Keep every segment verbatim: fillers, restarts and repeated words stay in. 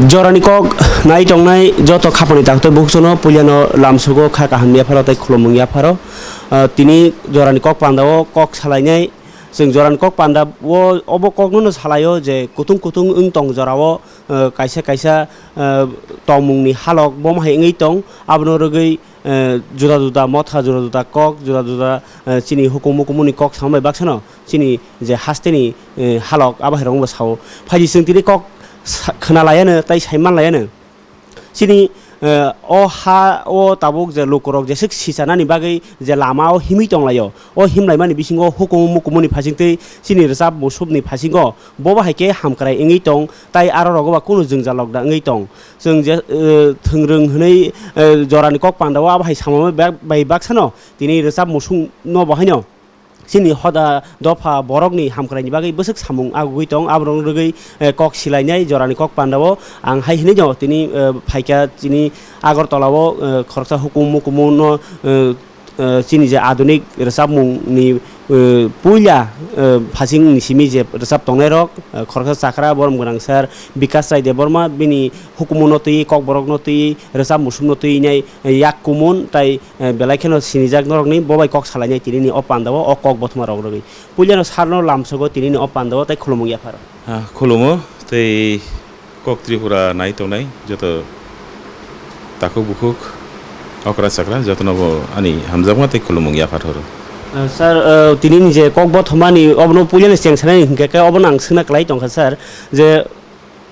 Jorani kok nai tongnai joto khapangni taktwi bukhuksono puilano lamsogo kha kaham yapharo tei khulumung yapharo. Ah, tini jorani kok pandao kok salainai. Chwng jorani kok pandao obo kokno no salaio je kutung kutung wng tong jorao, ah, kaisa kaisa, ah, tongmungni halok bomo hai wngwi tong. Abono rwgwi, eh, juda juda motha, juda juda kok, juda juda, eh, chini hukumu kumuni kok samung bai baksano chini je hasteni, eh, halok abo hai rokno bo sao. Phaidi chwng tini kok sa-, khwna laiano tei saiman laiano. Chini, eh, o ha o tabuk je lukurok jeswk sichanani bagwi je lama o himwi tonglaio, o himlaimani bisingo hukumu mukumuni phasingtwi chini rwchap musupni phasingo bobo hai khe hamkrai wngwi tong, tai aro rogo ba kunu jwngjal lokda wngwi tong. Chwng je, eh, thwngrwng hwnwi, eh, jorani kok pandao abo hai samung bai, bai baksano tini rwchap musukno bo haino chini hoda dopha borokni hamkraini bagwi bwswk samung agugwi tong, aborok rwgwi, eh, kok silainai jorani kok pandao ang hai hwnwi no tini, eh, phaikha chini Agartala o, eh, khoroksa hukumu mukumu no, eh, eh, chini je adunik rwchapmung ni, eh, puila, eh, phasing ni simi je rwchap tongnai rok, eh, khoroksa chakra borom gwnang sir Bikas Rai Debbarma bini hukumu no twi, kokborok no twi, rwchap musuk no twi nai, eh, yak kumun tai, eh, belai kheno sinijak norok ni bobai kok salai nai tini ni o panda o, o kok bothoma rok rwgwi puila no sir no lamsogo tini ni o panda o tai khulumung yapharo. Ah, khulumo tei kok Tripura nai tongnai joto takhuk bukhuk, okra chakra jotono bo ani hamjakma tei khulumung yaphar horo. Uh, sir, uh, tini ni je kok bothomani obono puilani cheng sanani hinkhe khe obono ang swngna kwlai tongkha sir, je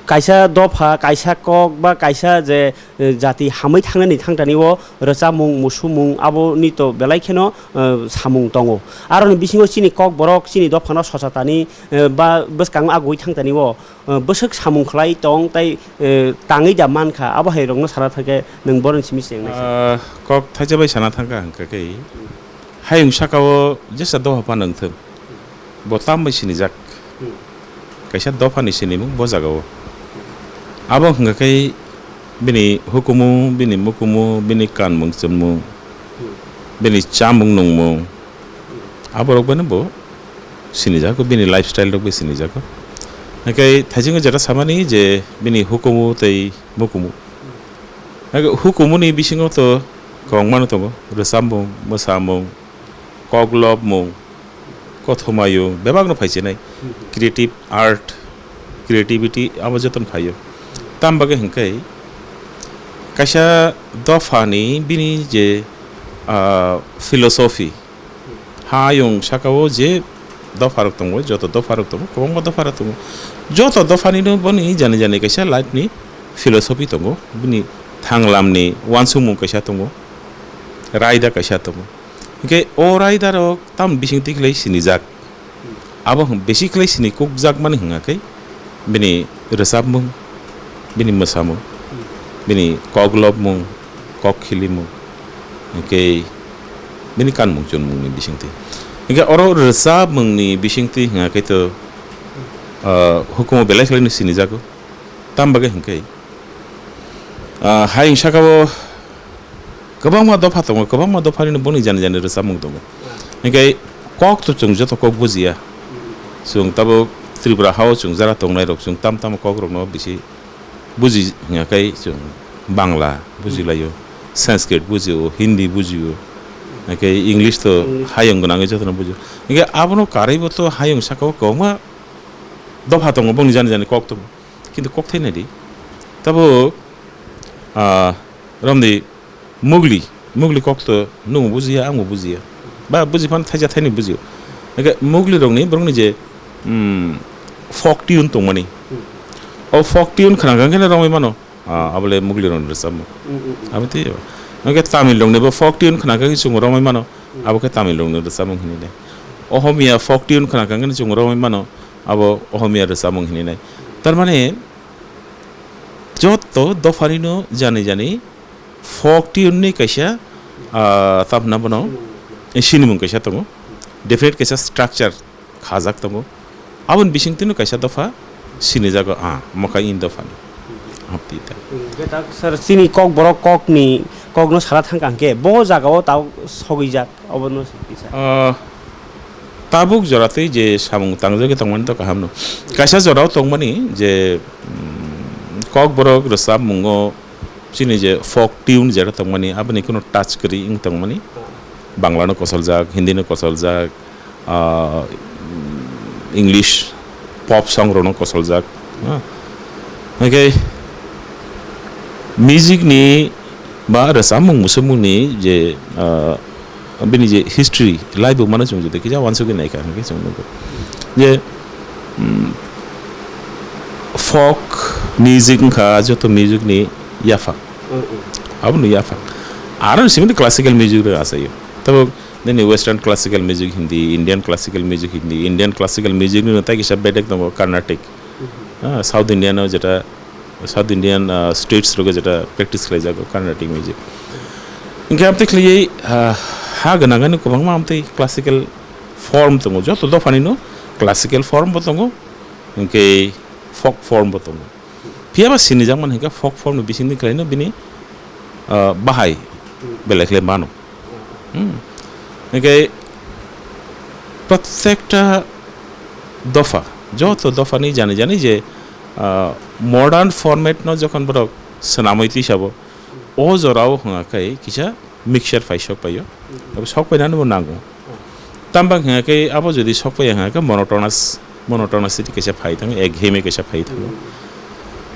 kaisa dopha, kaisa kok ba kaisa je, uh, jati hamwi thangnani thangtani o rwchapmung, musumung aboni to belai kheno, uh, samung tongo. Aroni bisingo chini kok borok chini dophano sochotani, uh, ba bwskang agwi thangtani o, uh, bwswk samung khlai tong tai, uh, tangwi da mankha, abo hai rokno sana thangkhe nwng boroni simi chengnai se. Ah, kok thaisa bai sana thangkha hwnkha khe, hayung saka o jesa dopha phano wngthung, bo tam bai sinijak. Hmm. Kaisa dophani sinimung bo jaga o. Abo hwnkha khe bini hukumu, bini mukumu, bini kanmung chumung, hmm, bini chamung nungmung, aborok bai no bo sinijago, bini lifestyle rok bai sinijago. Hingke thaisingo jeta samani je bini hukumu tei mukumu. Hingke hukumuni bisingo to kwbangma no tongo, rwchapmung, mwsamung, koklopmung, kothomayung, bebak no phai chinai. Creative art, creativity abo joto no phaio. Tam bagwi hingke kaisa dophani bini je, ah, philosophy, hayung saka o je dopha rok tongo, joto dopha rok tongo, kwbangma dopha rok tongo. Joto dopha ni no boni jani jani kaisa life ni philosophy tongo, bini thanglam ni uansukmung kaisa tongo, raida kaisa tongo. Hingke o raida rok tam bising twi khlai sinijak. Abo hwn besi khlai sini kukjakmani hwnga khe bini rwchapmung, bini mwsamung, bini koklopmung, kok khilimung, hwnkhe bini kanmung chunmungni bisingtwi. Hwnkhe oro rwchapmungni bisingtwi hwnga khe to, ah, hukumu belai khlaino sinijago. Tam bagwi hwnkhe, ah, hayung saka-o kwbangma dopha tongo, kwbangma dophani boni jani jani rwchapmung tongo. Hwnkhe kok to chwng joto kok bujiya. Chwng tabuk Tripura ha-o chwng jara tongnai rok, chwng tam tamo kok rokno bisi buji hwnkhe chwng Bangla bujilaio, Sanskrit bujio, Hindi bujio, hwnkhe English to hayung gwnangwi jotono bujio. Hwnkhe abono karwibo to hayung saka-o kwbangma dopha tongo, boni jani jani kok tongo. Kintu kok thai nai di. Tabuk, ah, romdi mugli, mugli kok to nwng bujiya, ang bo bujiya. Ba buji phan thaija thaini bujio. Hwnkhe mugli rokni, borokni je, mm, folk tune tongmani. O folk tune khna khe romwi mano. Ah, abole mugli rokni rwchapmung. Abo tei hwnkhe Tamil rokni bo folk tune khna khe chwng romwi mano. Abo khe Tamil rokni rwchapmung hinwi nai. Ohomia folk tune khna khe chwng romwi mano. Abo Ohomia rwchapmung hinwi nai. Tar mane, joto dopharino jani jani folk tune ni kaisa, ah, tamo hwnna bono sinimung kaisa tongo, definite kaisa structure khajak tongo. Aboni bisingtwino kaisa dopha sinijago, ah, moka in dophani. Hapti ta. Hwnkhe tak sir, chini kok borok kokni kokno sana thangkha hwnkhe bo jagao tabuk sogwijak. Obono kisa. Ah, tabuk joratwi je samung tangjagwi tongmani to kahamno. Kaisa jorao tongmani je, mm, Kokborok rwchapmungo chini je folk tune jera tongmani, aboni kunu touch kwrwi wng tongmani. Bangla no kosoljak, Hindi no kosoljak, ah, English pop song rok no kosoljak. Ah. Hwnkhe music ni ba rwchapmung muchungmungni je, ah, bini je history, laibuma no chwng jodi kisa uansugwi naikha, hwnkhe chwng nukgo je, mm, folk music wngkha joto music ni yaphang. Mm, mm. Abono yaphang. Aro simi classical music rok achaio. Tabuk nini western classical music hindi, Indian classical music hindi, Indian classical music ni tai kisa bedek tongo Carnatic. Mhm. Ah, South Indian o jeta South Indian, ah, states rogo jeta practice khlaijago Carnatic music. Hingke amtwi khlaiwi, ah, ha gwnangani kwbangma amtwi classical form tongo, joto dophani no classical form bo tongo, hingke folk form bo tongo. Phiya ba sinijakmani hingke folk form ni bisingtwi khlaino bini, ah, bahai belai khlai mano. Hmm. Hingke protekta dopha, joto dophani jani jani je, ah, modern format no jokhon borok swnamwi twisabo, o jorao hwnga khe kisa mixture phai sok paio. Abo sok painani bo nango. Tamo hwnga khe abo jodi sok paiya hwnga khe monotonous, monotonicity kaisa phai thango, ekghemi kaisa phai thango.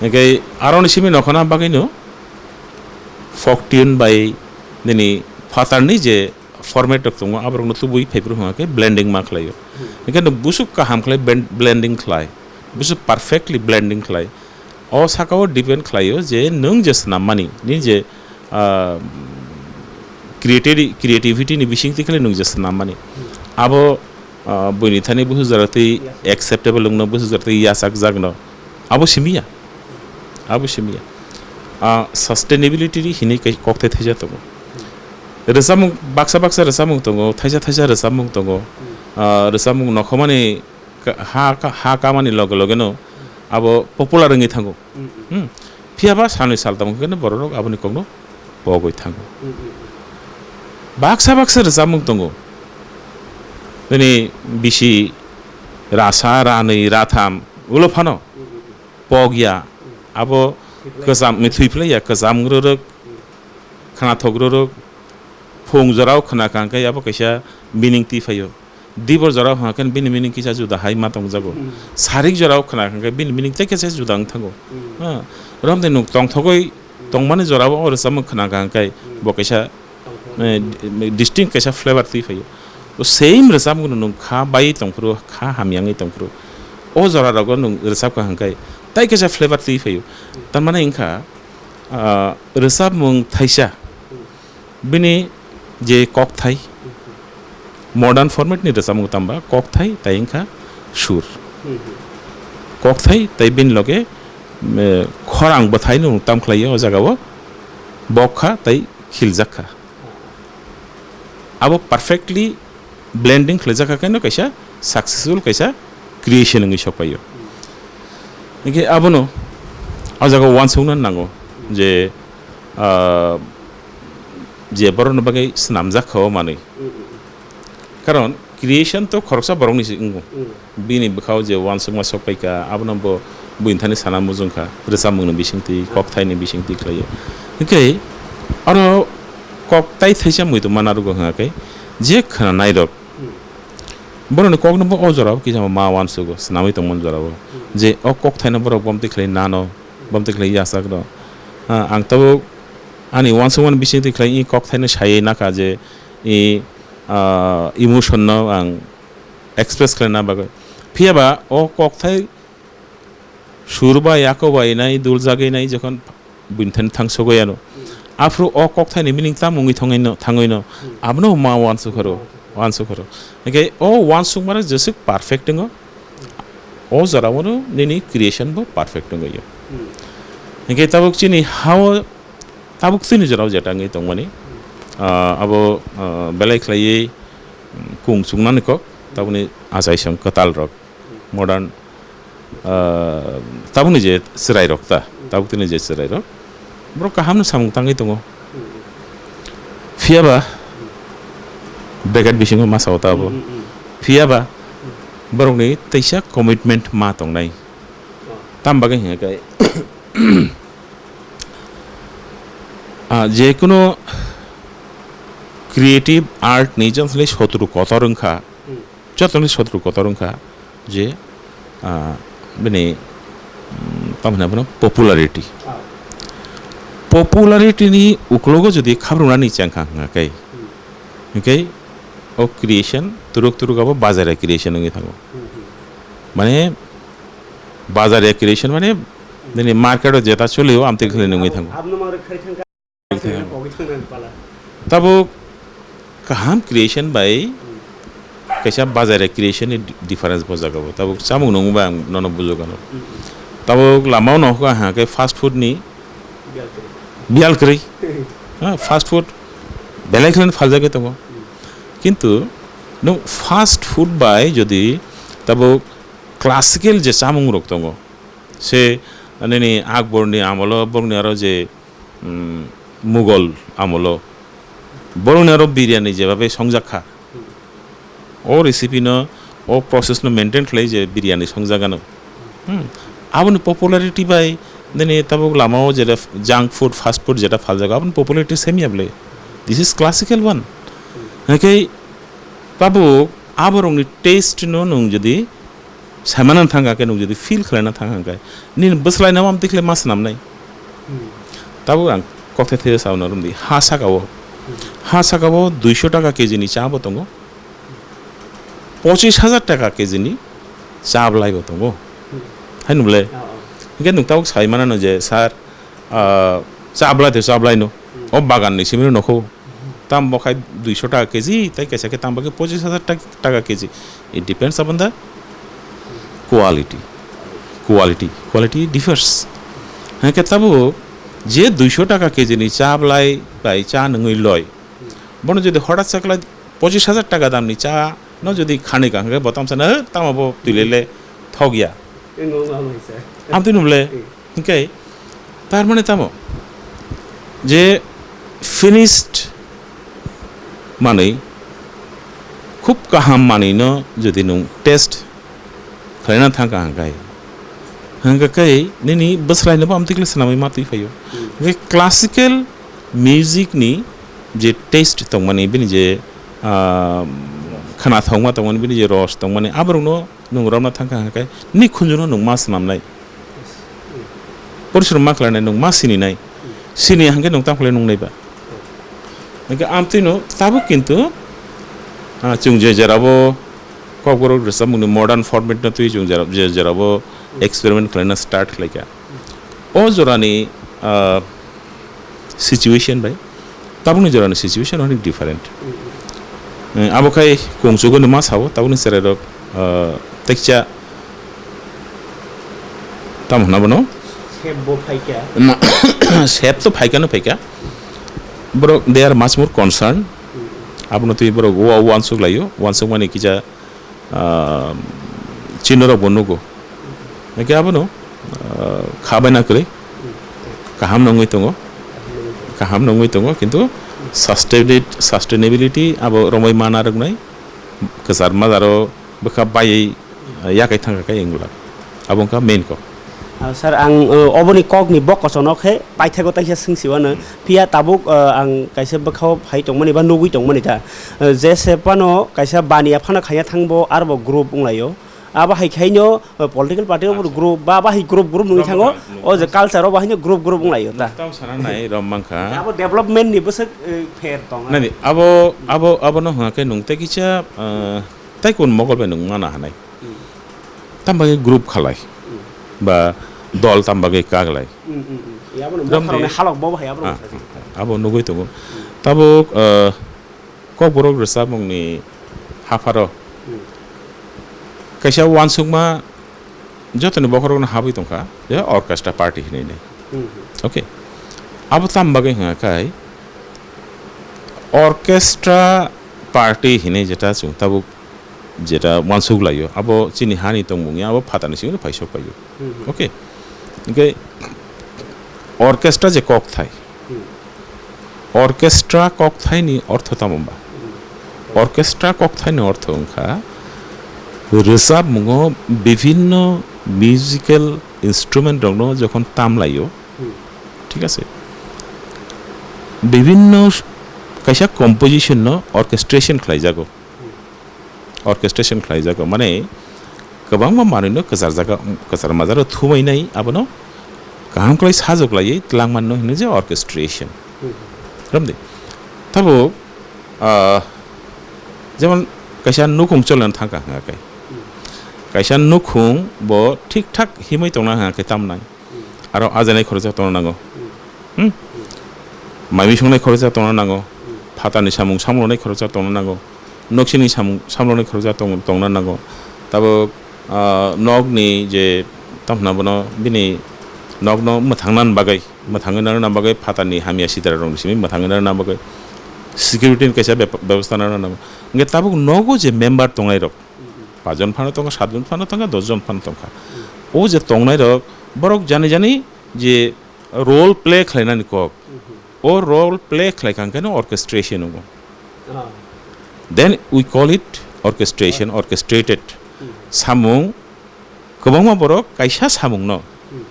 Hingke aroni simi nokhona bagwino folk tune bai nini phatarni je format rok tongo, aborokno tubui phaiphuru hwnga khe blending ma khlaio. Hingke no busuk kaham khlai ben-, blending khlai, busuk perfectly blending khlai. O saka o depend khlaio je nwng je swnammani, nini je, ah, createdi-, creativity ni bisingtwi khlai nwng je swnammani. Abo, ah, buini thani busu jora twi acceptable wngno, busu jora twi yachakjakno. Abo simiya. Abo simiya. Ah, sustainability hinwi kai kokthai thaisa tongo. Rwchapmung baksa baksa rwchapmung tongo, thaisa thaisa rwchapmung tongo. Ah, rwchapmung nokhomani ka-, ha ka-, ha kamani loge loge no abo popular wngwi thango. Hmm. Phiya ba salni sal tamo khe borok rok aboni kokno pogwi thango. Baksa baksa rwchapmung tongo. Bini bisi rasa, ranwi, ratham ulo phano pogya. Abo kwcham, mi thwi phlaiya, kwcham rwrwk, khwnathok rwrwk, phung jorao khwna kha hwnkhe abo kaisa meaning twi phaio. Dibor jorao hwnkhe bini meaning kisa juda hai ma tongjago. Sarik jorao khwna kha hwnkhe bini meaning tei kisa juda wng thango. Ha, romde nwng tongthogwi tongmani jorao o rwchapmung khwna kha hwnkhe bo kaisa eh, di-, distinct kaisa flavor twi phaio. O same rwchapmung no nwng kha bai tongphuru, kha hamyangwi tongphuru. O jora rogo nwng rwchap kha hwnkhe tai kaisa flavor twi phaio. Tamani wngkha, ah, rwchapmung thaisa bini je kokthai, modern format ni rwchapmung tamba kokthai tai wngkha sur. Kokthai tai bini loge, eh, khorang bwthai no tam khlaio o jaga o bokha tai khiljak kha. Abo perfectly blending khlaijak kha khe no kaisa successful kaisa creation wngwi sok paio. Hingkhe abono o jaga uansukna nango je, ah, je borokni bagwi swnamjak kha o manwi. Karon creation to khoroksa borokni se wngo. Bini bwkhao je uansukma sok paikha, abono bo buini thani sana mujungkha, rwchapmungni bisingtwi, kokthaini bisingtwi khlaiwi. Hwnkhe oro koktai thaisa muitu ma narwgo hwnkha khe, je khwnanairok, borokni kokno bo o jorao kisa ma uansugo, swnamwi tongmani jorao, je o kokthaino borok bomtwi khlai nano, bomtwi khlai yachakno. Ah, ang tabuk ani uansukmani bisingtwi khlai i kokthaino saiwi nakha je i, ah, emotion no ang express khlaina bagwi. Phiya ba o kokthai sur bai, yakobai nai, duljagwi nai, jokhon buini thani thang sogwi ano. Aphuru o kokthaini meaning tamo wngwi thangwi no, thangwi no, abono ma uansukha rw, uansukha rw. Hwnkhe o uansukmani jeswk perfect wngo, o jorao no nini creation bo perfect wngwi o. Hwnkhe tabuk chini ha-o, tabuk chini jorao jeta wngwi tongmani, ah, abo, ah, belai khlaiwi, mm, kung chungnani kok, tabukni achaisong kwtal rok, modern, ah, tabukni je chwrai rok ta, tabuk tini je chwrai rok, borok kaham no samung tangwi tongo. Phiya ba, bracket bisingo ma sao ta abo. Phiya ba, borokni teisa commitment ma tongnai. Tam bagwi hwnka khe, Ah, je kuno creative art ni jotoni sotru kotor wngkha, Hmm. jotoni sotru kotor wngkha je, ah, bini, mm, tamo hwnna bono popularity. Ah. Popularity ni uklogo jodi khabrumnani chengkha hwnka khe, Hmm. hwnkhe o creation turuk turuk abo bazaria creation wngwi thango. Hmm, hmm. Mane bazaria creation mane nini market o jeta cholio amtwi khlai nungwi thango. Abno mangre khai thangkha. Tabuk kaham creation bai kaisa bazaria creation ni di-, difference bo jaga bo. Tabuk chamung nungba ang nono bujok ano. Tabuk lama o nokho ha khe fast food ni biyal kwrwi. Ha, fast food belai khlai phaljagwi tongo. Kintu nung fast food bai jodi tabuk classical je chamung rok tongo, se nini Akbor ni amolo borokni aro je, mm, Mughal amolo borokni aro biryani jebabe songjak kha, o recipe no, o process no maintain khlai je biryani songjak ano. Hmm. Aboni popularity bai nini tabuk lama o jeta junk food, fast food jeta phaljago, aboni popularity same ya bwle. This is classical one. Hwnkhe tabuk aborokni taste no nung jodi saimano thang khe, nung jodi feel khlaina thang khe, nini bwswlaino amtwi khlai ma swnamnai. Hmm. Tabuk ang kokthai thaiwi sao norwmdi, ha saka o, Hmm. ha saka o duiso taka kg ni cha bo tongo, pochis hajar taka kg ni cha bwlai bo tongo. Hmm. Hai nung le? Ah, ah. Hwnkhe nung tabuk sai manano je, "Sir, ah, cha bwlai de, cha bwlai no." Hmm. O bagan ni simi no nokho. Tam bo khai duiso taka kg, tai kaisa khe tam bo khe pochis hajar tak-, taka kg. It depends upon the quality. Quality, quality differs. Hwnkhe tabuk je duiso taka kg ni cha bwlai bai cha nungwi loi, bono jodi hotat sa khlai pochis hajar taka dam ni cha no jodi khanwi ka hwnkhe bo tamsa no, "Tamo bo twi le le thok ya." Wngkha wngkha, sir. Amtwi nung le. Hmm. Hwnkhe, tar mane tamo? Je finished manwi, khub kaham manwi no jodi nung taste khlaina thang kha hwnkhe, hwnkhe khe nini bwswlaino bo amtwi khlai swnamwi ma twi phaio. Hmm. Hwnkhe classical music ni je taste tongmani, bini je, ah, khwnathokma tongmani, bini je ros tongmani, aborokno nwng romna thang kha hwnkhe, nini khunjuno nwng ma swnamnai. Porishrom ma khlainai, nwng ma sininai. Sini hwnkhe nwng tamo khlai nungnai ba? Hwnkhe amtwino tabuk kintu, ah, chwng je jerabo Kokborok rwchapmungni modern format no twi chwng jera-, je jerabo experiment khlaina start khlaikha. O jorani, ah, situation bai tabukni jorani situation onek different. Mm. Eh, abo khai kongchuguni ma sao, tabukni cherairok, ah, tekcha tamo hwnna bono? Sep bo phaikha. Na, sep to phaikha no phaikha. Borok, they are much more concerned. Mm. Abono twi borok wa-, wansuk laio, wansuk mani kisa ah, chinorok bo nugo. Hwnkhe abono, ah, kha baina kwrwi. Kaham nungwi tongo. Kaham nungwi tongo, kintu sustainabili-, sustainability abo romwi mana rwknai. Kwchar majaro bwkha baiwi, ah, yakai thangkha khe wngla. Abo wngkha main kok. Ah, sir, ang, uh, oboni kokni bokosono khe paithago taisa swngsi wano. Phiya tabuk, uh, ang kaisa bwkhao phai tongmani ba nugwi tongmani ta. Uh, jese phano kaisa baniya phano khaiya thangbo arbo group wnglaio. Abo hai khaino, uh, political party obo group ba, ba hai group, group nungwi thango. O je culture obo haino group, group wnglaio ta. Tamo sana nai rom mankha. Abo development ni bwswk, uh, pher tong. Nani, abo, abo, abono hwnkhe nung tei kisa, uh, tei kun mokol bai nung mana hanai. Hmm. Tam bagwi group khalai, hmm, ba dol tam bagwi kaglai. Hmm, hmm, hmm. Ya, abono Dam bokharokni di- halok bo hai abono Ah, bokharokni. Abo nugwi tongo. Hmm. Tabuk, eh, Kokborok rwchapmungni hapharo Hmm. kaisa wansukma jotoni bokhorokno habwi tongkha, je orchestra party hinwi nai. Hmm, hmm. Okay. Abo tam bagwi hwnga khai orchestra party hinwi jeta chwng tabuk jeta wansuk laio, abo chini hani tongmung ya, abo phatarni simi phai sok paio. Hmm, hmm. Okay. Hingke orchestra je kok thai, Hmm. orchestra kok thai ni ortho tamo ba? Hmm. Orchestra kok thai ni ortho wngkha rwchapmungo bibhinno musical instrument rokno jokhon tamlaio, Hmm. thik ase? Bibhinno kaisa composition no orchestration khlaijago. Orchestration khlaijago, mane kwbangma manwino kwcharjaga, kwchar majaro thubainai abono kaham khlai sajok laiwi twlangmanno hino je orchestration. Hmm. Romdi. Tabo, ah, jemon kaisa nukhung cholna thangkha hwnga khe. Hmm. Kaisa nukhung bo thik thak himwi tongna hwnga khe tamnai. Hmm. Aro ajanai khoroksa tongna nango. Hmm. Hmm? Hmm. Mai mui songnai khoroksa tongna nango. Hmm. Phatarni samung samlonai khoroksa tongna nango. Noksini samung samlonai khoroksa tong-, tongna nango. Tabuk, ah, nokni je, tamo hwnna bono, bini nokno mwthangna bagwi, mwthangwi narwkna bagwi phatarni hamya sitra rokni simi mwthangwi narwkna bagwi security ni kaisa bep-, bebosta narwkna nango. Hwnkhe tabuk nogo je member tongnairok, Hmm. pachjon phano tongkha, satjon phano tongkha, dosjon phano tongkha. Hmm. O je tongnairok, borok jani jani je role play khlainani kok. Mhm. O role play khlai kha hwnkhe no orchestration wngo. Ah. Then we call it orchestration, Ah. orchestrated. Hmm. Samung, kwbangma borok kaisa samungno, Hmm.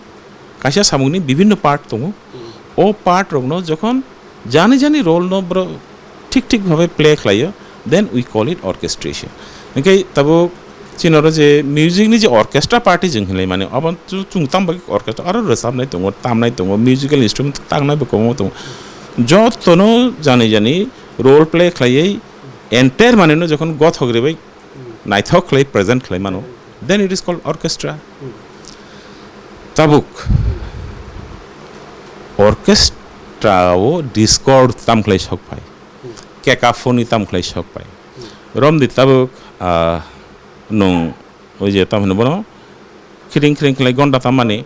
kaisa samungni bibhinno part tongo. Hmm. O part rokno jokhon jani jani role no borok thik thik bhabe play khlaio, then we call it orchestration. Hwnkhe tabuk chini oro je music ni je orchestra party jwng hinlai mani, abo chu-, chwng tamo bagwi orchestra aro rwchapnai tongo, tamnai tongo, musical instrument tangnai bo kwbangma tongo. Jotono jani jani role play khlaiwi entire manwino jokhon gothok rwbai naithok khlai present khlai mano, then it is called orchestra. Hmm. Tabuk orchestra o discord tam khlai sok phai, Hmm. cacophony tam khlai sok phai. Hmm. Romdi tabuk, ah, nung oi je tam hino bono khiring khiring khlai gonda tam mani.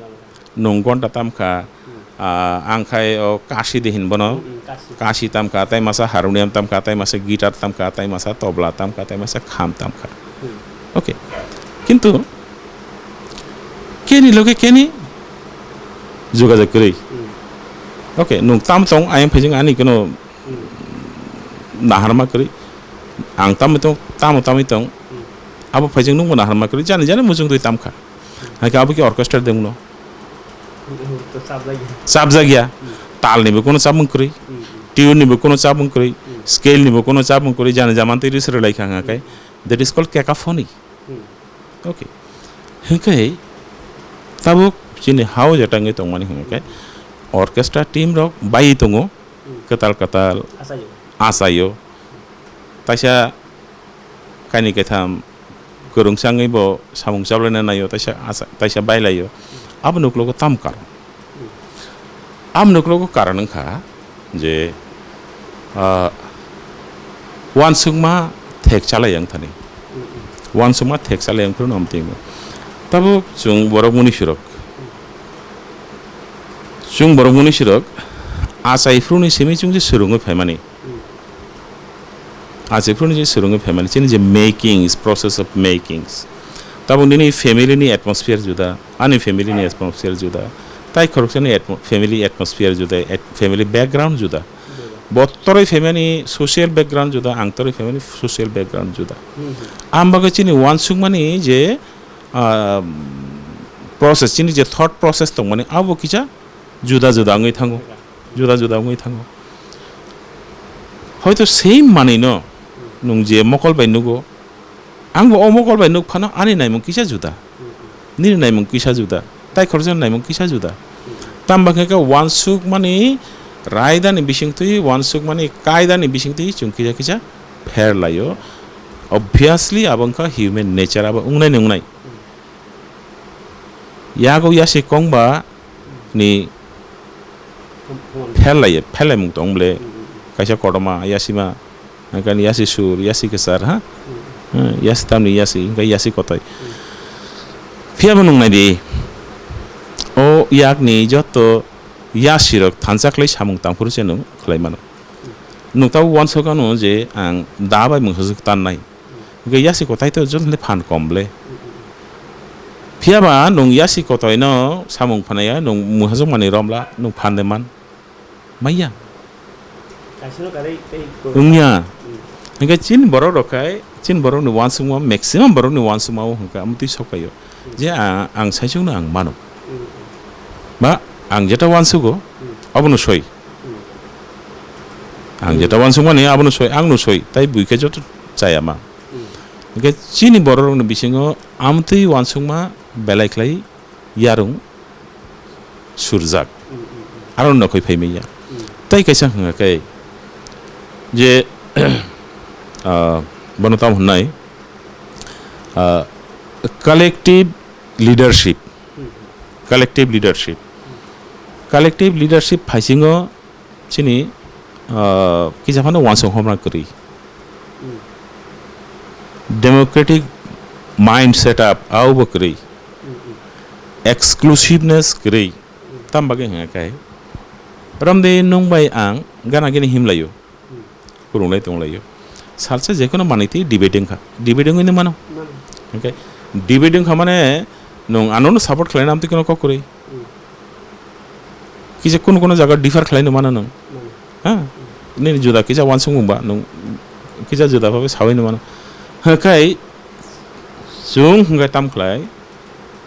Nung gonda tam kha, Hmm. ah, ang khai o kasi de hin bono. Hmm, hmm, kasi. Kasi tam kha, tai masa harmonium tam kha, tai masa guitar tam kha, tai masa tobla tam kha, tai masa kham tam kha. Hmm. Okay. Kintu keni loge keni jogajog kwrwi. Hmm. Okay, nung tam tong, ayang phaijing ani kono Hmm. naharma kwrwi. Ang tam tong, tamo tamwi tong. Hmm. Abo phaijing nungbo naharma kwrwi. Jani jani muchung twi tam kha. Hai khe abo khe orchestra de wngno. Hmm, to chapjak ya. Chapjak ya. Hmm. Tal ni bo kono chapmung kwrwi. Hmm, hmm. Tune ni bo kono chapmung kwrwi. Hmm. Scale ni bo kono chapmung kwrwi. Jani jaman twi ri srwi lai kha hwnga khe. Hmm. That is called cacophony. Hmm. Okay. Hwnkhe tabuk chini hao jatangwi tongmani hwnkhe orchestra team rok bai tongo. Hmm. Kwtal kwtal Achaio. achaio. Taisa kaini kaitham kwrwngsa wngwi bo samung chaplaina naio, taisa asa-, taisa bailaio. Aboni uklogo tam karon. Aboni uklogo karon wngkha je, ah, uansukma thek chalai yang thani. Uansukma thek chalai yang phuru nom tingo. Tabuk chwng borok munisirok. Chwng borok munisirok achai phuruni simi chwng je swrwngwi phaimani. Hmm. Achiphru ni je swrwngwi phaimani, chini je makings, process of makings. Tabuk nini family ni atmosphere juda, ani family ni atmosphere juda, tai khoroksani atmo-, family atmosphere juda, at-, family background juda. Juda. Bo toroi phaimani social background juda, ang toroi phaimani social background juda. Hmm, hmm. Ang bagwi chini uansukmani je, ah, process, chini je thought process tongmani, abo kisa juda juda wngwi thango. Juda. Juda juda wngwi thango. Hoito same manwino nwng je mokol bai nugo, angbo o mokol bai nuk phano ani naimung kisa juda. Nini naimung kisa juda. Tai khoroksa naimung kisa juda. Tamo khe khe uansukmani raidani bisingtwi, uansukmani kaidani bisingtwi chwng kisa kisa pher laio. Obviously abo wngkha human nature, abo wngnai ni wngnai. Yago yasi kongba ni phel lai, phel laimung tong bole. Kaisa kotorma yasima, hingkhe yasi sur, yasi kwchar, ha? Hmm, yasi tamni yasi, hingkhe yasi kotoi. Phiya bo nung nai di, o yakni joto yasirok thansa khlai samung tangphuru se nung khlai mano. Nung tabuk uansuk ano je ang da bai mungsa swk tannai. Hingke yasi kotai to jotoni phan kom le. Phiya ba nung yasi kotoi no samung phanaya, nung muhajwk manwi romla, nung phan de man. Maya. Kaisano karai tei ko- Wngya. Hmm. Hingke chin borok rok khai, chin borok ni uansukma, maximum borok ni uansukma o hingke amtwi sok paio. Hmm. Je a-, ang saichung no ang mano. Hmm. Ba ang jeta uansugo, abono soi. Ang jeta uansukmani abono soi, angno soi, tai buikhe joto chayama. Hwnkhe chini bororokni bisingo amtwi uansukma belai khlai yarwng surjak. Aro nokhoi phaimaya. Tai kaisa hwnga khe je, ah, bono tamo hwnai, ah, collective leadership. Collective leadership. Collective leadership phaisingo chini, ah, kisa phano uansuk homra kwrwi. Democratic mind setup, aobo kwrwi. Exclusiveness kwrwi. Tam bagwi hwnga khe, romde nwng bai ang gana gini himlaio. Kwrwngnai tonglaio. Salsa jekono manwi twi debate wngkha. Debate wngwi nw mano. Hwnkhe debate wngkha mane nwng anono support khlaina amtwi kheno kok kwrwi. Kisa kunu kunu jaga differ khlai nw mano nwng. Ha? Nini juda kisa uansukmung ba nwng kisa juda bhabe sawi nw mano. Hwnkhe chwng hwnkhe tam khlai,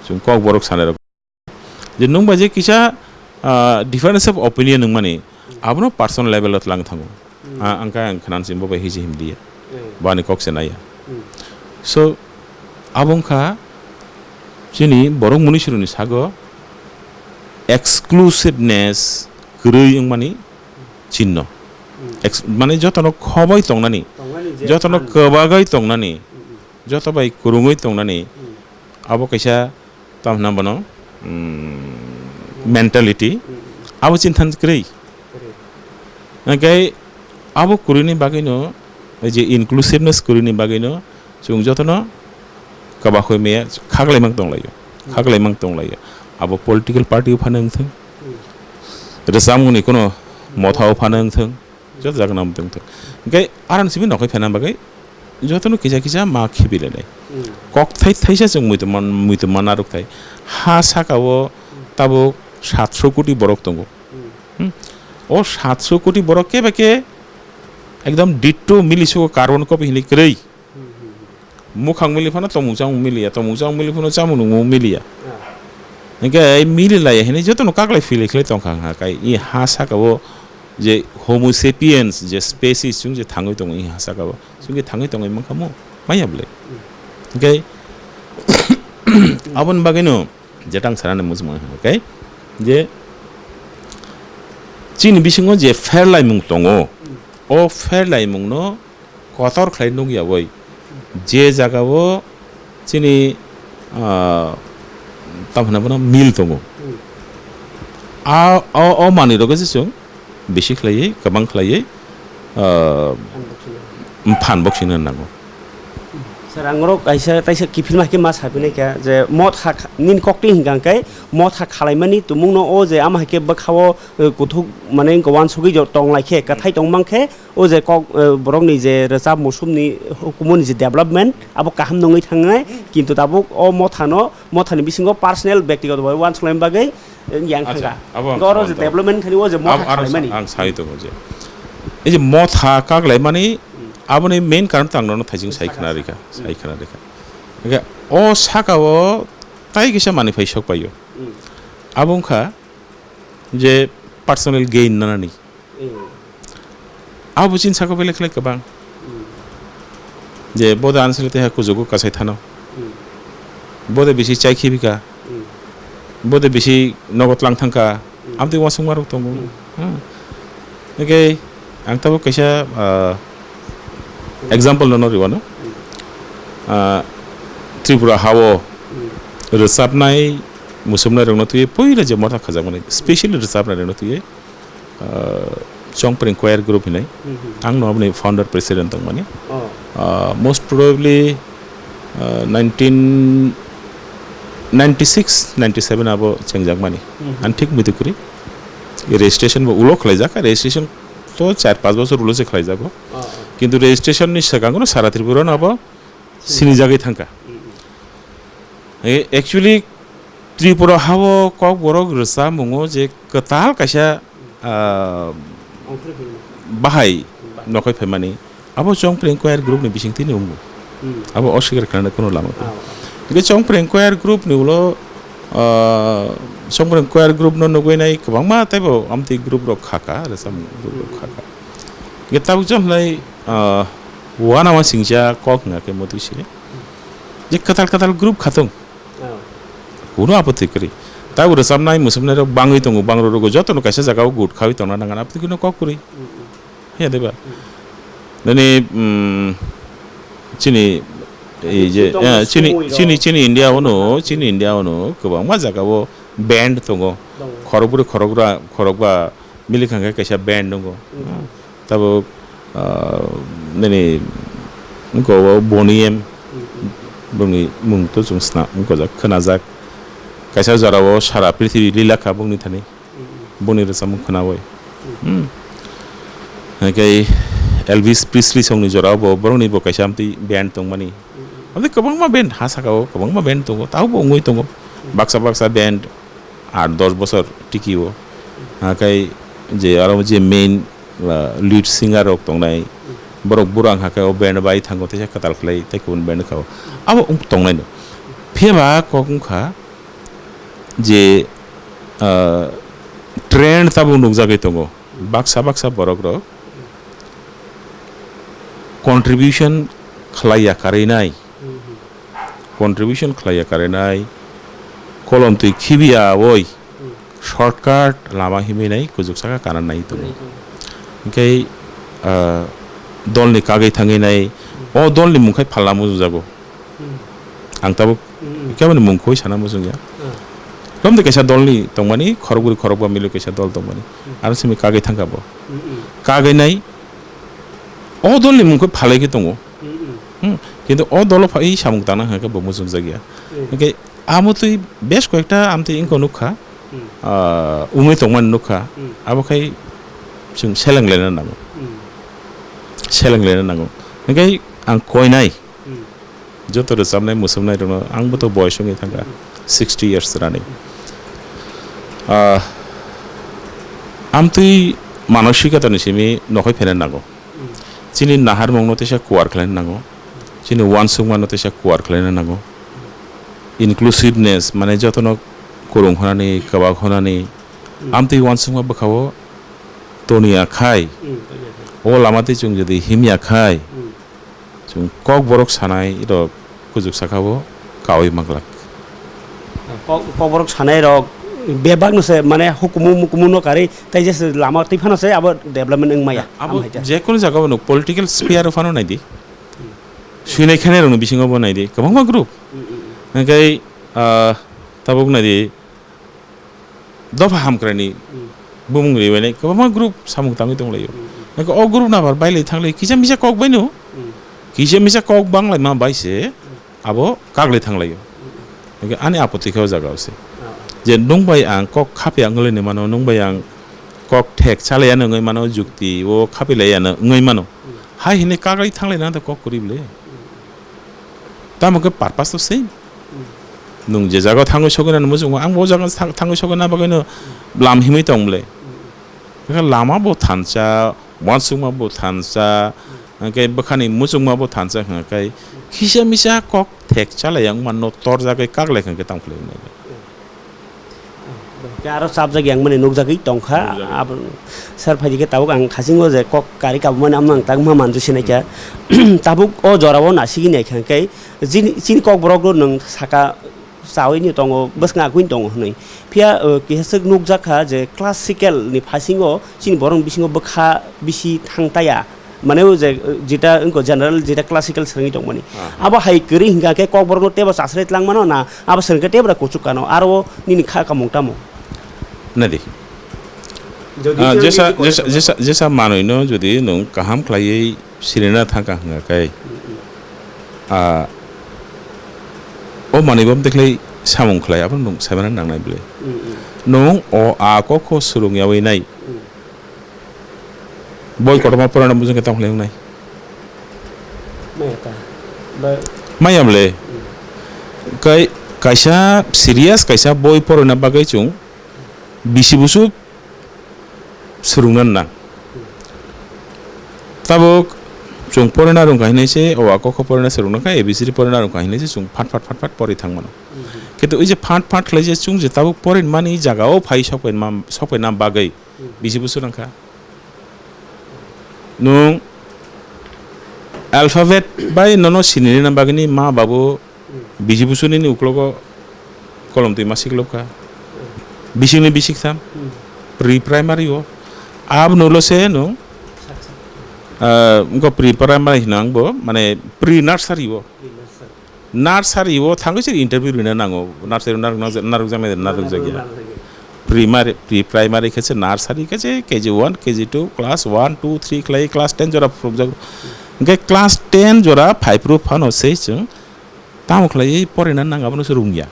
chwng kok borok sanai rok. Je nwng bai je kisa, ah, difference of opinion wngmani, abono personal level o tlang thango. Ah, ang khe ang khnan simbo bai hiji himliya. Bani kok se naiya. So, abo wngkha chini borok munisirokni sago exclusiveness kwrwi wngmani chinno. Ex-, mane jotono khoboi tongnani, jotono kwbagwi tongnani, joto bai kwrwngwi tongnani, abo kaisa tamo hwnna bono, mm, mentality, abo chini thani kwrwi. Hwnkhe abo kwrwini bagwino, je inclusiveness kwrwini bagwino chwng jotono kwbakhui maya khaklaimang tonglaio, khaklaimang tonglaio. Abo political party o phano wngthwng, rwchapmungni kuno motha o phano wngthwng, joto jaga nang tongthwng. Hwnkhe aroni simi nokhai phaina bagwi jotono kisa kisa ma khibilainai. Kokthai thaisa chwng muitu man, muitu man narwkthai. Ha saka o tabuk satso koti borok tongo. Hmm? O satso koti borok kebe khe ekdom ditto mili sugo carbon copy hinwi kwrwi. Mukhang mili phano tomung chamung miliya, tomung chamung mili phano chamung nungmung miliya. Hwnkhe mili laiya hinwi jotono kaklai philwi khlai tongkha wngkha. Kai i ha saka o je Homo sapiens je species chwng je thangwi tongo i ha saka o. Chwng je thangwi tongwi mankha mo? Maya bwle. Hwnkhe aboni bagwino jeta ang sanani muchung mano hwnkhe je chini bisingo je pherlaimung tongo, o pherlaimungno kotor khlai nukyawi je jagao chini, ah, tamo hwnna bono mil tongo. A, o, o manwi rok se chwng bisi khlaiwi, kwbang khlaiwi, ah, phan boksina nango. Sir, ang oro kaisa taisa kiphilma khe ma sapinai kha je motha kha-, nini koktwi hinkha khe motha khalaimani tumungno o je ama hai khe bwkhao, eh, kuthuk mane uansugwi jo tonglai khe, kwthai tongmang khe, o je kok, eh, borokni je rwchap musumni hukumu ni je development, abo kaham nungwi thangnai, kintu tabuk o mothano, mothani bisingo personal, byaktigoto bai uansuknai bagwi, eh, yang thangkha. Hwnkhe oro je development thani o je motha khalaimani. Ang sai tongo je, ei je motha kaklaimani, aboni main karon tang nono thaising sai khna rikha, sai khna rikha. Hwnkhe o saka o tai kisa manwi phai sok paio. Abo wngkha je personal gain nanani. Abo chini saka belai khlai kwbang. Je bo de ansele teha kujugo kasai thano. Bo de bisi chai khibi ka. Bo de bisi nogo tlang thang ka. Amtwi uansukma rok tongo. Hwnkhe ang tabuk kaisa, ah, example nono rwano. Ah, Tripura hao rwchapnai, musumnai rokno twiwi puila je motha khajakmani, specially rwchapnai rokno twiwi, ah, Chongpreng Choir Group hinwi. Ang no aboni founder president tongmani. Ah, most probably, ah, nineteen ninety-six ninety-seven abo chengjakmani. Ang thik muitu kwrwi. Registration bo ulo khlaijak, registration to char panch bochor ulo se khlaijago. Kintu registration ni swkango no sara Tripura no abo sinijagwi thangkha. Eh, actually, Tripura hao Kokborok rwchapmungo je kwtal kaisa, ah, bahai nokhai phaimani, abo Chongpreng Choir Group ni bisingtwi ni wngo. Abo oswikar khlaina kunu lama kwrwi. Hwnkhe Chongpreng Choir Group ni ulo ah, songbreng choir group no nugwi nai kwbangma teibo amtwi group rok khaka, resam group rok khaka. Ge tabuk jam lai, ah, wana wa singja kok hwnga khe motwi se. Je kwtal kwtal group khatung. Oh. Kuno apotwi kwrwi. Tabuk resam nai, musum nai rok bangwi tongo, bang rok joto no kaisa jaga o gut khawi tongna nangan, apotwi kwrwi no kok kwrwi. Mm, mm. He de ba? Nini, mm, chini, ei je, Chini tongma eh, chini, sumui rok. Chini, chini India ono, chini India ono, kwbangma jaga o band tongo. Tongo. Khorokbrwi, khorokra, khorokba milik hwnkhe kaisa band tongo. Mm. Tabuk, ah, nini, wngkha o Boney M, Mm, mm. bongni mung to chwng sna, wngkha jak, khwnajak. Kaisa jora o sara prithibi lila kha bongni thani. Boni rwchapmung khwnawi. Hmm. Hwnkhe Elvis Presley songni jorao bo borokni bo kaisa amtwi band tongmani. Amtwi kwbangma band ha saka o kwbangma band tongo, tabo bo wngwi tongo. Baksa baksa band aat dos bosor tiki o. Hwnkhe je aro je main, ah, lead singer rok tongnai, borok burang hwnkhe o band bai thango teisa kwtal khlai tei kubun band kha o. Abo wng tongnai no. Phiya ba kok wngkha, je, ah, trend tabuk nukjagwi tongo. Baksa baksa borok rok contribution khlaiya karwi nai. Contribution khlaiya karwi nai. Kolom twi khibiya oi shortcut lama himwi nai kujuk saka kana nai tongo. Hwnkhe, ah, dolni kagwi thangwi nai. O dolni mungkhai phalna muchungjago. Hmm. Ang tabuk Hmm. keboni mung koi sana muchungya. Hmm. Romde kaisa dolni tongmani, khorokbwrwi khorokba mili kaisa dol tongmani. Hmm. Aro simi kagwi thangkha bo. Hmm, hmm. Kagwi nai, o dolni mung koi phalai khe tongo. Hmm, hmm. Hmm. Kintu o dolo phai samung tangna hwnkhe bo muchungjakya. Hmm. Hwnkhe amo twi bes koyekta amtwi wngkha nukha. Hmm. Ah, wngwi tongmani nukha. Hmm. Abo khai chwng seleng lena nango. Hmm. Seleng lena nango. Hwnkhe ang koinai. Hmm. Joto rwchapnai, mwswknai rokno, ang bo to boyos wngwi thangkha, sixty years running. Ah, amtwi manosikatani simi nokhai phena nango. Hmm. Chini naharmungno teisa kuar khlaina nango. Chini uansukmano teisa kuar khlaina nango. Inclusiveness, mane jotono kwrwng hwnani, kwbak hwnani, Hmm. amtwi uansukma bwkhao toniya khai, Hmm, toniya khai. o lama twi chwng jodi himya khai, Hmm. Chwng kokborok sanai rok kujuk saka o kaui manglak. Kok-, kokborok sanai rok bebak no se mane hukumu mukumu no karwi tai je se lama twi phano se abo development wng maya. Abo Am hai ta. Jekunu jaga o no political sphere o phano nai di. Swinai khainai rok ni bisingo bo nai di. Kwbangma group. Mm, mm, mm. Hwnkhe, ah, tabuk nai di. Dopha hamkraini Hmm. bumung ribainai kwbangma group samung tangwi tonglaio. Hmm. Hwnkhe o group nabar bailai thanglai kisa misa kok baino, Hmm. kisa misa kok banglaima bai se abo kaglai thanglaio. Hmm. Hwnkhe ani apotthi khe o jaga o se. Ah. Je nwng bai ang kok khapya wnglaini mano, nwng bai ang kok thek chalaiya wngwi mano, jukti o khapilaiya wngwi mano. Hmm. Hai hwnwi kaglai thanglaina kok kwrwi bwle. Hmm. Tamo khe purpose to same. Hmm. Nwng je jaga o thangwi sogwi nani muchungo, ang bo o jaga thang-, thangwi sogwi na bagwino lam himwi tong bwle. Hmm. Hwnkhe lama bo thansa, uansukma bo thansa, Hmm. hwnkhe bwkhani muchungma bo thansa, hwnkhe kisa misa kok thek chalai yang manno torjagwi kaglai hwnkhe tamo khlai nai. Hmm. Khe aro chapjak yang mani nukjagwi tongkha. Nukjagwi. Abo sir phaidi khe tabuk ang khasingo je kok kari kabumani amno ang tangma manju sinai kha. Hmm. Tabuk o jorao nasigwi nai kha khe jini, chini kokborok rok nwng saka chawi ni tongo, bwskango agwi tongo hwnwi. Phiya, uh, kisa swk nukjak kha je classical ni phasingo chini borok bisingo bwkha bisi thang taya. Mane o je, uh, jeta wngkha general jeta classical swrwngwi tongmani. Aha. Abo hai kwrwi hwnkha khe kokborok no teibo chasrai tlangmano na abo swrwngkhe teibo kuchuk kano aro nini kha kamung tamo? Nadi. Jodi Ah, jesa, jesa, jesa, jesa manwi no jodi nwng kaham khlaiwi sirina thangkha hwnkha khe, ah, o manwi bo amtwi khlai samung khlai abo nwng saimana nangnai bwle. Mm, mm. Nwng o a kokho swrwng yawi nai. Mm. Boi kotorma porana bujung khe tamo khlai wngnai. Maya ta. Ba- Maya mle. Hmm. Kai-, kaisa serious kaisa boi porana bagwi chwng bisi busu swrwngna nang. Hmm. Tabuk chwng porana rwngkha hinwi se, o a kokho porana swrwngna kha, A B C D porana rwngkha hinwi se chwng phat phat phat phat porwi thang mano. Hmm. Kintu oi je phat phat khlai je chwng je tabuk porinmani jaga o phai sokphaima, sokphaina bagwi Hmm. bisi bosor nangkha. Nwng alphabet bai nono sinini na bagwini ma babu Hmm. bisi bosor nini uklogo kolom twi ma siklopkha. Hmm. Bisingni bisik tham. Hmm. Pre primary o. Aboni ulo se nwng, Sak sak. ah, wngkha pre primary hino ang bo, mane pre nursery o. Pre nursery. Nursery o thangwi se interview rina nango. Nursery narwk, narwk, narwkjaknai, narwkjakya. Narwkjakya. Primary, pre primary khe se nursery khe se K G one, K G two, class one, two, three khlai class ten jora phurukjago. Hwnkhe class ten jora phai phuru phano se chwng tamo khlaiwi porina nang abono se rwngya.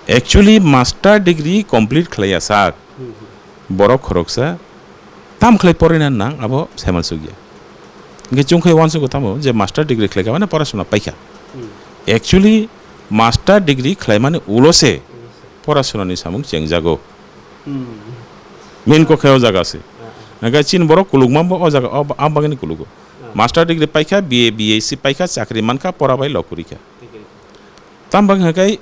Actually master degree complete khlaiya sak. Hmm, hmm. Borok khoroksa tam khlai porina nang abo saiman sukya. Hwnkhe chwng khai uansukgo tamo je master degree khlaikha mane porasona paikha. Hmm. Actually master degree khlaimani ulo se Ulo se. Porasonani samung chengjago. Hmm. Main kokha o jaga se. Ah, ah. Hwnkhe chini borok kulukma bo o jaga o, a bagwini kulugo. Ah. Master degree paikha, B A, B S C paikha, chakri mankha, pora bai lokurikha. Thik, thik. Tam bang hwnkhe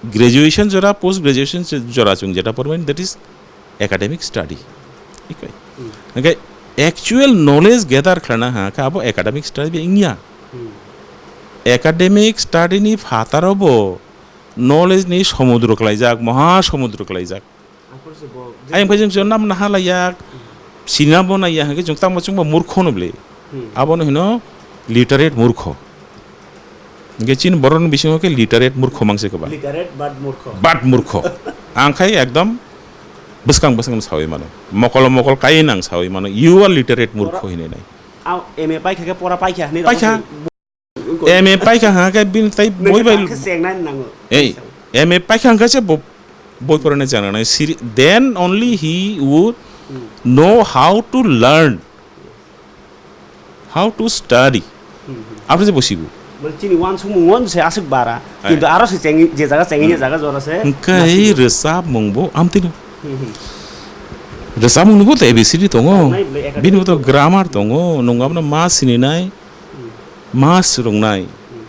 graduation jora, post graduation jora chwng jeta pormani, that is academic study. Ikai. Hmm. Hwnkhe actual knowledge gather khlaina ha khe abo academic study bai wngya. Hmm. Academic study ni phataro bo knowledge ni somudro khlaijak, moha somudro khlaijak. Aphuru se bo Ayang phai jeng jonna mona halaiya, sina bo naiya, hwnkhe jeng tamo chwngbo murkho no bwle. Hmm. Abono hino literate murkho. Hwnkhe chini borokni bisingo khe literate murkho mangse kwbang. Literate but murkho. But murkho. Ang khai ekdom bwskang bwskang sawi mano. Mokolo mokol kai nang sawi mano. You are literate murkho Borok hinwi nai. Aw, M A paikha khe pora paikha hinwi Paikha. rokho M A paikha ha khe bini tai Nang boi bai khe chengnai nango. Ei, M A paikha hwnkhe se bo boi porana chana nai. Siri-, then only he would Hmm. know how to learn, how to study. Hmm, hmm. Abo se bo sibu. Bole chini uansukmung uan se aswk bara. Hai. Kintu aro se chengi, je jaga chengi, je Hmm. jaga jora se Hwnkhe nasigi. Rwchapmung bo amtwino. Hmm, hmm. Rwchapmung ni bo to A B C D tongo. Tongnai bole academic Bini bo to tongo. Grammar tongo. Nwng abono ma sininai. Hmm. Ma swrwngnai. Hmm.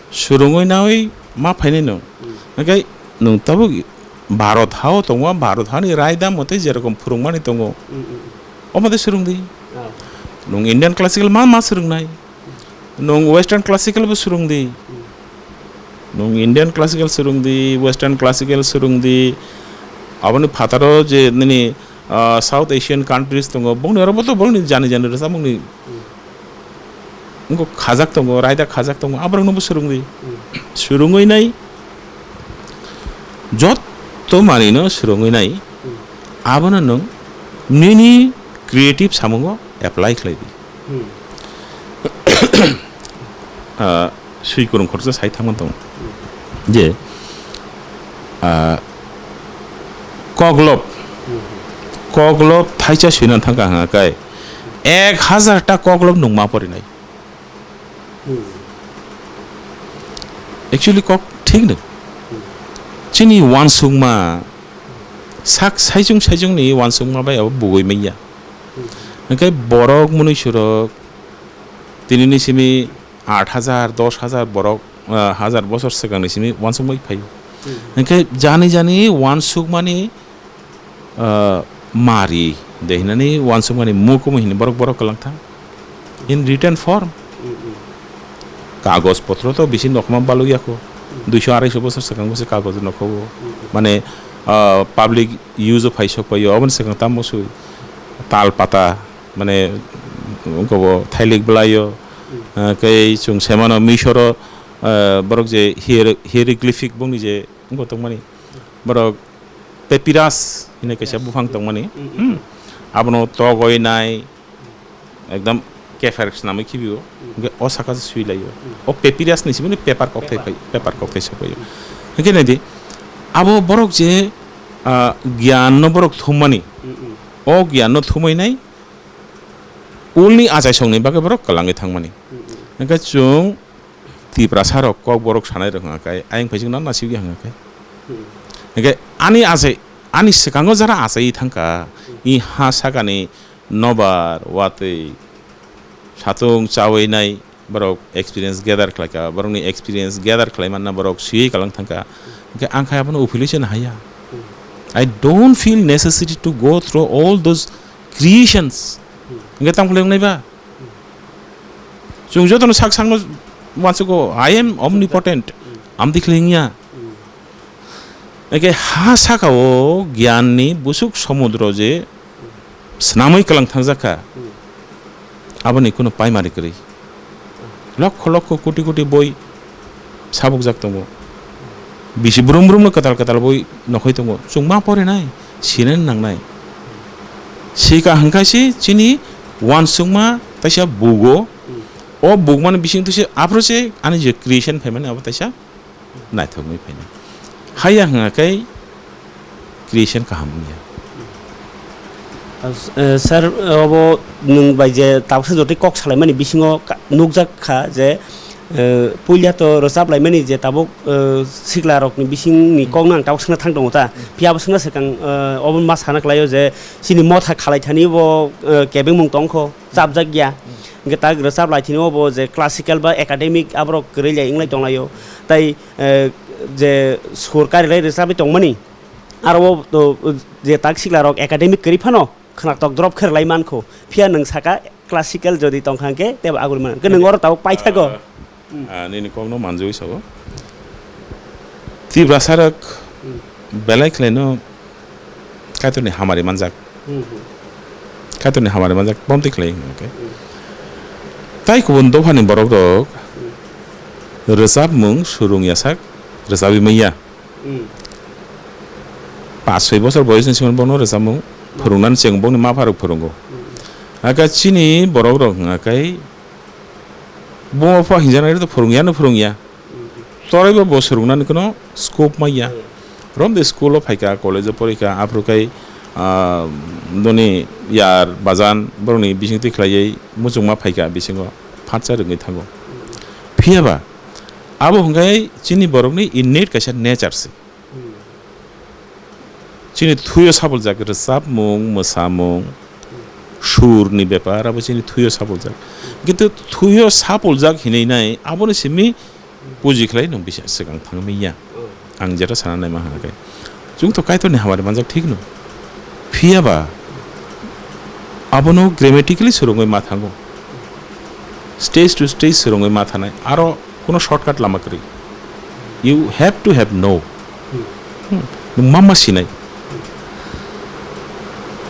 Swrwngwi nawi ma phainai nwng. Hmm. Hwnkhe nwng tabuk Bharat hao tongo, Bharat hani raida mote jerokom phwrwngmani tongo. Hmm, hmm, hmm. Omo de swrwng di. Ah. Nwng Indian classical ma, ma swrwngnai. Nwng Western classical bo swrwng di. Hmm. Nwng Indian classical swrwng di, Western classical swrwng di. Aboni phataro je nini, ah, South Asian countries tongo, bongni oro bo to bongni jani jani rwchapmungni Hmm. Wngkha khajak tongo, raida khajak tongo, aborokno bo swrwngdi. Hmm. Swrwngwi nai, jotto manwino swrwngwi nai, Hmm. abono nwng nini creative samungo apply khlai di. Hmm. Ah, swi kwrwng khoroksa sai thangma tongo. Hmm. Je, ah, koklop, Hmm. koklop thaisa swina thangkha hwnga khe, ek hazar ta koklop nwng ma porinai. Hmm. Actually, kok thik no. Hmm. Chini uansukma, sak saichung saichungni uansukma bai abo bugui manya. Hmm. Hwnkhe borok mwnwi surok, tinini simi aat hazar, dos hazar borok, ah, hazar bosor swkangni simi uansukmai phaio. Hmm. Hwnkhe jani jani uansukmani ah, mari de hinani uansukmani mukumu hini borok borok kwlangthang in written form. Mm, mm. Kagoj potro to bisi nokma balukya ko. Mm. Duiso araisho bosor swkang bose kagoj nokho. Mm, mm. Mane, ah, public use o phai sok paio, oboni swkang tamo sui tal pata, mane, wngkha bo thailik bwlaio, Mm. ah, kei chwng semano Misoro, ah, borok je hier-, hieroglyphic bongni je wngkha tongmani, borok papyrus hinwi kaisa buphang tongmani. Mm, mm. Hmm. Abono togoi nai, ekdom kepher swnamwi khibio. Mm. Hwnkhe o saka se swi laio. Mm. O papyrus ni simi paper kok thai Paper. Phai, paper kok thai sokpaio. Mm. Hwnkhe naidi, abo borok je, ah, giyan no borok thummani, Mm, mm. o giyan no thumui nai, ulni achaisongni bagwi borok kwlangwi thangmani. Mm, mm. Hwnkhe chwng Tiprasa rok Kokborok sanai rok hwnka khe, ayang phaising no nasik ya hwnka khe. Hmm. Hwnkhe ani achai, ani swkango jara achai thangkha, Hmm. i ha sakani nobar, watwi, satung chawi nai, borok experience gather khlaika, borokni experience gather khlai manna borok swiwi kalang thangka. Hwnkhe ang khai abono uphilwi se nahaya. I don't feel necessity to go through all those creations. Hwnkhe tamo khlai wngnai ba? Chwng jotono sak sakno uansugo, "I am omnipotent." Amtwi khlai wngya. Hwnkhe ha saka-o giyanni busuk somudro je swnamwi kwlang thangjakha, aboni kunu paimari kwrwi. Lokho lokho koti koti boi sabukjak tongo. Bisi brum brum no kwtal kwtal boi nokhoi tongo. Chwng ma porinai, sinani nangnai. Sika hwnkha se chini uansukma taisa bugo. O bukmani bising twi se aphuru se ani je creation phaimani abo taisa naithoknwi phainai. Haiya hwnkha khe creation kaham wngya. As-, eh, sir, eh, obo nwng bai je tabuksa jotoi kok salaimani bisingo ka-, nukjak kha je, eh, puila to rwchap laimani je tabuk, eh, sikla rokni bisingni kokno ang tabuk swngna thang tongo ta. Phiya bo swngna swkang, eh, obo ma sana klaio je chini motha khalai thani bo, eh, kebengmung tongkho, chapjak ya. Hwnkhe tak rwchap lai thani obo je classical ba academic aborok kwrwi lai wnglai tonglaio. Tai, eh, je sur karilai rwchapwi tongmani, aro o, o, je tak sikla rok academic kwrwi phano khwnatok drop khe rwlai mankho, phiya nwng saka classical jodi tongkha hwnkhe tebo aguli mano. Hwnkhe nwng oro tabuk paithago. Ah, ah, nini kokno manjui sao. Tiprasa rok belai khlaino Kaitorni hamari manjak. Hmm, hmm. Kaitorni hamari manjak bomtwi khlai hwnkhe. Hmm. Tai kubun dophani borok rok rwchapmung surung yasak rwchapwi manya. Hmm. Paanch soi bosor boyosni siman bono rwchapmung phwrwngnani cheng bongni ma pharok phwrwngo. Hmm. Aka chini borok rok hwnga kai buma pha hinjana to phwrwngya no phwrwngya. Toraibo bo swrwngnani kuno scope maya. Romde school o phaika, college o porikha, aphuru kai, ah, noni yar bajan borokni bisingtwi khlaiwi muchungma phaika bisingo phatsa rwngwi thango. Phiyaba abo hwnkhe chini borokni innate kaisa nature se. Chini thuyo sapuljak rwchapmung, mwsamung, surni bepar abo chini thuyo sapuljak. Kintu thuyo sapuljak hinwi nai abono simi puji khlai nwng bisa swkang thangwi ya. Ang jeta sana naima hwnkhe. Chwng to Kaitorni hamari manjak thik no. Phiyaba abono grammatically swrwngwi ma thango. Stage to stage swrwngwi ma thanai. Aro kuno shortcut lama kwrwi. You have to have know. Hmm. Nwng ma ma sinai.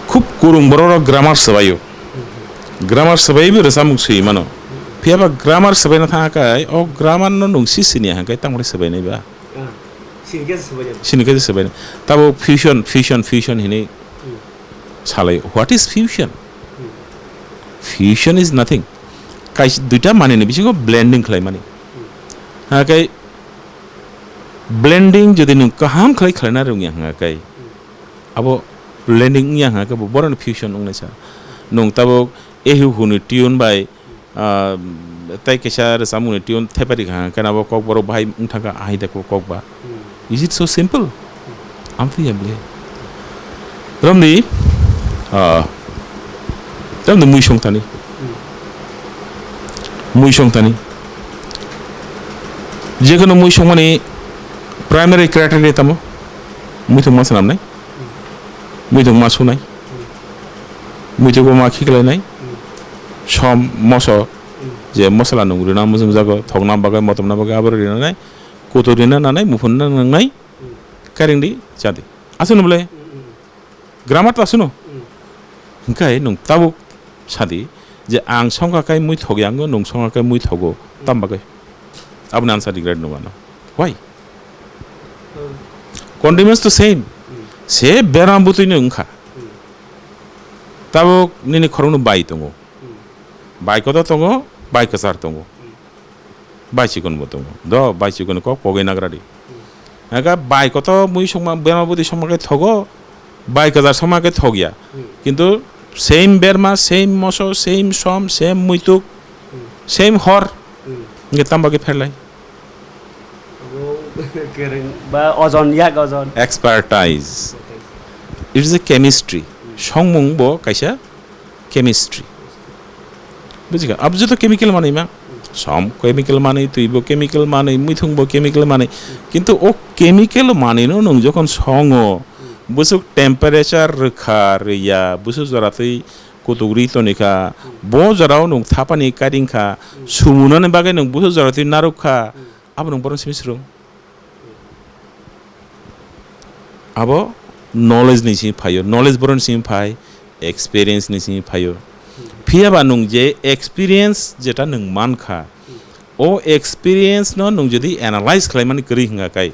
Khub kwrwng borok rok grammar swbaio. Grammar swbaiwi rwchapmung swi mano. Phiyaba grammar swbaina thangkha kai, o grammar no nwng si siniya hwnkhe tamo khe swbainai ba? Ah, sini khe swbainai. Sini khe swbainai. Tabo fusion, fusion, fusion hinwi salai. What is fusion? Fusion is nothing. Kaisa duita manini bisingo blending khlaimani. Hwnkhe blending jodi nwng kaham khlai khlaina rwngya hwnkhe, abo blending wngya hwnkhe bo borokni fusion wngnaisa. Nwng tabuk ehu huni tune bai, ah, tei kaisa rwchapmungni tune thepari kha hwnkhe abo kokborok bahai wngthangkha ahai da kok ba. Is it so simple? Amtwi ya ble. Romdi, ah, romdi mui songthani. Mui songthani. Jekono mui songmani primary criteria tamo? Muithung ma swnamnai? Muithung ma sunai? Muithung ma khiklainai? Som, moso, je mosla nung rina mujung jago, thokna bagwi, motomna bagwi abo rina nai, kutu rina nanai, muphunna nangnai, karing di, chadi. Aswk no bole? Grammar ta aswk no? Hwnkhe nwng tabuk sadi je ang songkha khe mui thok yango, nwng songkha khe mui thogo, tam bagwi? Aboni answer regret no mano. Why? Condiments to same. Se berma bwtwi no wngkha. Tabuk nini khorokno bai tongo. Bai kotor tongo, bai kwchar tongo. Bai chikon bo tongo. Do, bai chikon kok pogwi nagra di. Aga bai kotor mui songma, berma bwtwi songma khe thogo, bai kwchar songma khe thokya. Kintu same berma, same moso, same som, same muituk, same hor. Hwnkhe tamo bagwi pherlai? Abo kwrwng ba ojon, yak ojon. Expertise. It is a chemistry. Songmung bo kaisa chemistry. Bujikha? Abo joto chemical manwi ma. Som chemical manwi, twi bo chemical manwi, muithung bo chemical manwi. Kintu o chemical manwi no nwng jokhon songo, bwswk temperature rwkha rwya, bwswk jora twi kutuk ri tonikha, bo jorao nwng thapani karing kha, sumunani bagwi nwng bwswk jora twi narwk kha, abo nwng bohrok simi swrwng. Abo knowledge ni simi phaio, knowledge boroni simi phai, experience ni simi phaio. Phiya ba nwng je experience jeta nwng mankha, o experience no nwng jodi analyze khlaimani kwrwi hwnga kai,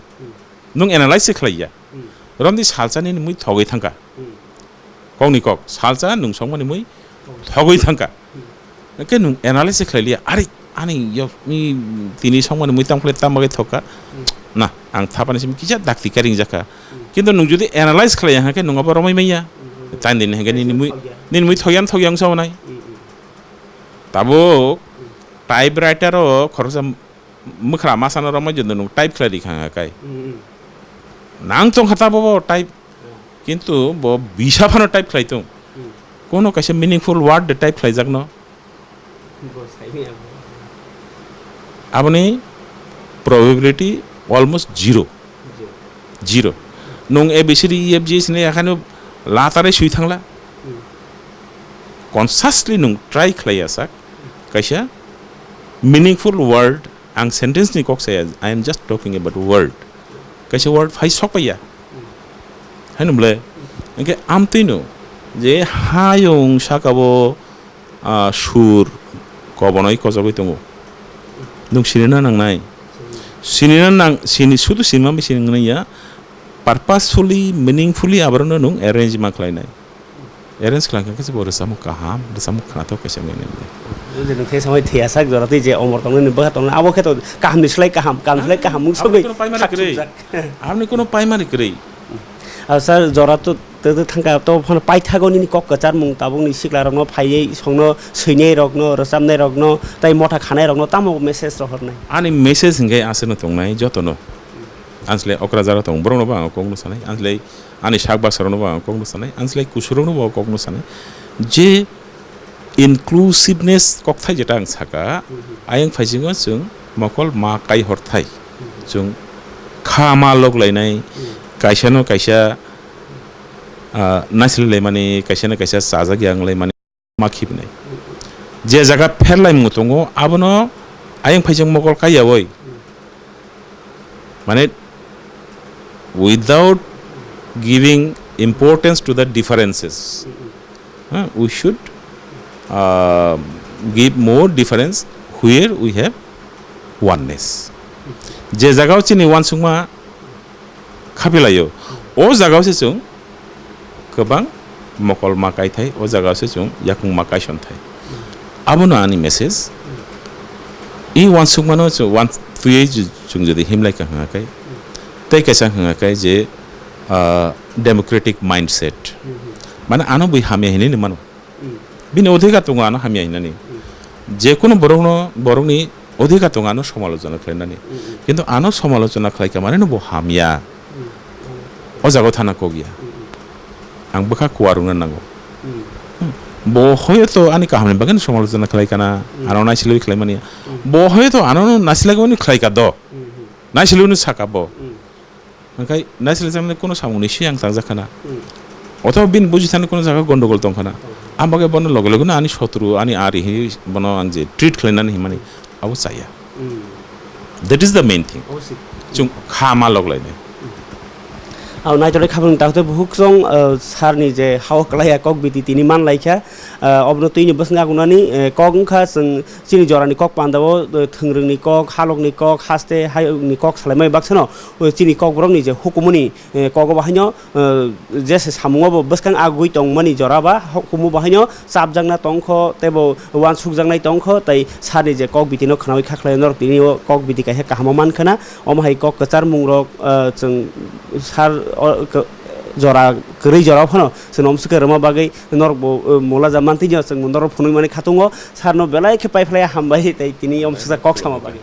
nwng analyze se khlaiya. Romdi salsa nini mui thogwi thangkha. Kokni kok, salsa nwng songmani mui thogwi thangkha. Hwnkhe nwng analysis khlai liya, "Ari, ani yok, ni tini songmani mui tamo khlai tamo bagwi thokha?" Na, ang thapani simi kisa dakti karing jakha. Kintu nwng jodi analyze khlai ya hwnkhe nwng abo romwi manya. Chandini hwnkhe nini mui, nini mui thogya na thogya wngsa onai. Tabuk typewriter o khoroksa mwkhra masa no romwi jodi nwng type khlai rikha hwnkhe kai. Nang tongkha ta bo type. Kintu bo bisa phano type khlai tong. Kono kaisa meaningful word de type khlaijakno. Aboni probability almost zero. Zero. Nwng A B C D E F G sini akhano latare sui thangla. Consciously nwng try khlaiya sak. Kaisa meaningful word. Ang sentence ni kok saya, I am just talking about word. Kaisa word phai sok paiya. Haino bole, hwnkhe amtwino je hayung saka bo, ah, sur kobonoi kojagwi tongo. Nwng sinina nangnai. Sinina nang, sini sudu sinma bai sinina ya, purposefully, meaningfully aborokno nwng arrange ma khlainai. Arrange khlai kha khe bo rwchapmung kaham, rwchapmung khwnathok kaisa wngwi nai. Jodi nwng khe samai thwiya sak jora twi je omor tongnani bwkha tongnani abo khe to kaham ni slai kaham, kaham ni slai kaham mung sogwi. Aboni kuno primary kwrwi. Aboni kuno primary kwrwi. Ah, sir, jora to, to, to thangka to phano paithago nini kok kwchar mung tabuk ni sikla rokno phaiwi songno swinai rokno, rwchapnai rokno, tai motha khanai rokno tamo message rohornai? Ani message hwnkhe aswkno tongnai jotono. Ansle okra jara tong borokno bo ang kokno sanai. Ansle ani sak bwsarokno bo ang kokno sanai, ang slai kusurokno bo kokno sanai je inclusiveness kokthai jeta ang saka, ayang phaisingo chwng mokol ma kai horthai, chwng kha ma lok lainai, kaisa no kaisa, ah, naisli laimani, kaisa no kaisa chajak yang laimani. Ma khibnai. Je jaga pherlaimung tongo, abono ayang phaijak mokol kaiyaui. Mane, without giving importance to the differences, huh, we should, uh, give more difference where we have oneness. Je jagao chini uansukma khapilaio, o jagao se chwng kwbang mokol ma kaithai, o jagao se chwng yakung ma kaisonthai. Abono ani message. I uansukmano chwng uan-, twiwi chwng jodi himlai ka hwnga khe, tei kaisa hwnga khe je, ah, democratic mindset. Mane ano bui hamya hinwi mano. Bini odhikar tongo ano hamya hinani. Jekunu borokno, borokni odhikar tongo ano somalochona khlainani. Kintu ano somalochona khlaika maneno bo hamya. O jagao thana kokya. Ang bwkha kuarwngna nango. Bo hoyoto ani kahamni bagwino somalochona khlaikana, ano naisilwi khlaimani. Bo hoyoto ano naisilwino khlaika do. Naisilwino saka bo. Hwnkhe naisle jaknai kuno samungni siyang tangjak khana. Othoba bini buji thani kuno jaga gondogol tong khana. Ang bagwi bono loge loge no ani sotru, ani ari hinwi bono ang je treat khlainani hinmani, abo chaya. That is the main thing. Chwng kha ma lok lainai. Ang naithorai khabang takhte bukhuk chwng, uh, sir ni je hao kwlaiya kok biti tini man laikha, uh, obono twini bwswk agunani, uh, kok wngkha chwng Chini jorani kok pandao, eh, thwngrwngni kok, halokni kok, haste hayungni kok salaimani baksano, eh, chini kokborokni je hukumuni, eh, kogo bahaino, eh, jese samungo bo bwskang agwi tongmani jora ba hukumu bahaino chapjakna tongkho, teibo uansukjaknai tongkho, tei sani je kok bitino khwnawi kha khlai norok tini o kok biti kaisa kahamo mankhana, omo hai kok kwcharmungrok, eh, chwng sar, o, k-, jora kwrwi jorao phano chwng omswkhe rwma bagwi norokbo, eh, molaja mantwino chwng norok phunukmani khatungo. Sarno belai khe paiphlaiya hambai tei tini omsukjak kok sama bagwi.